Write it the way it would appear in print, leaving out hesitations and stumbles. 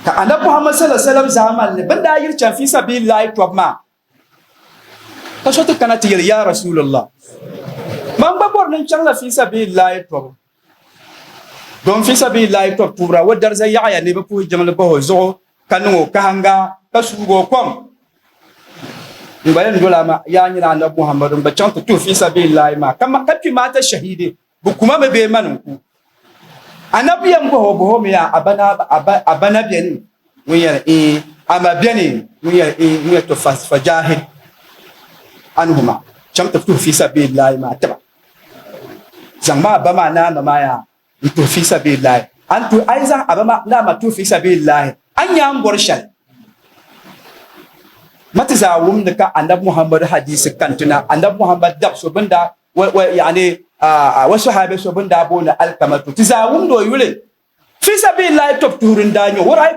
Ka Anabi Muhammad sallallahu alaihi wasallam zaamani ni bɛ ni daa yiri chani fi sabilillahi tɔbu maa, ka so ti kana ti yɛli, Yaa Rasulallah, man gba bɔri ni n chaŋla fi sabilillahi tɔbu. Domin fi sabilillahi tɔbu puhira o dariza yaɣiya ni bɛ puhi jiŋli bahi o zuɣu ka niŋ o kahiŋga ka suug o kom. N gba yɛn doli a ma, yaa nyini Anabi Muhammadu, n gba chaŋ ti tuhi fi sabilillahi maa ka kpi maata shahiidi. Bɛ kuma mi bee mani n-ku. Anabi yɛn bɔh o, bɔh o mi yaa, a ba na, a ba, a ba na beni? Ŋun yɛli, Iin. A ma beni? Ŋun yɛli, Iin. Ŋun yɛli, To fajahid anhuma, chaŋ ti tuhi fi sabiilillahi maa tiba. Zaŋmi a ba maa ni a ma maa yaa n-tuhi fi sabiilillahi. A ni tuhi, a yi zaŋ a ba maa ni a ma tuhi fi sabiilillahi, a ni nya a ni bɔri shɛli. Ma ti zaa wumdi ka Anabi Muhammadu hadiisi kanti na, Anabi Muhammad dab so bɛ ni daa yani wa sahabi so bin daa booni alkamatu ti zaa wumdi o yuli fi sabilillahi tob tuhiri n daa nyɛ o daa yi.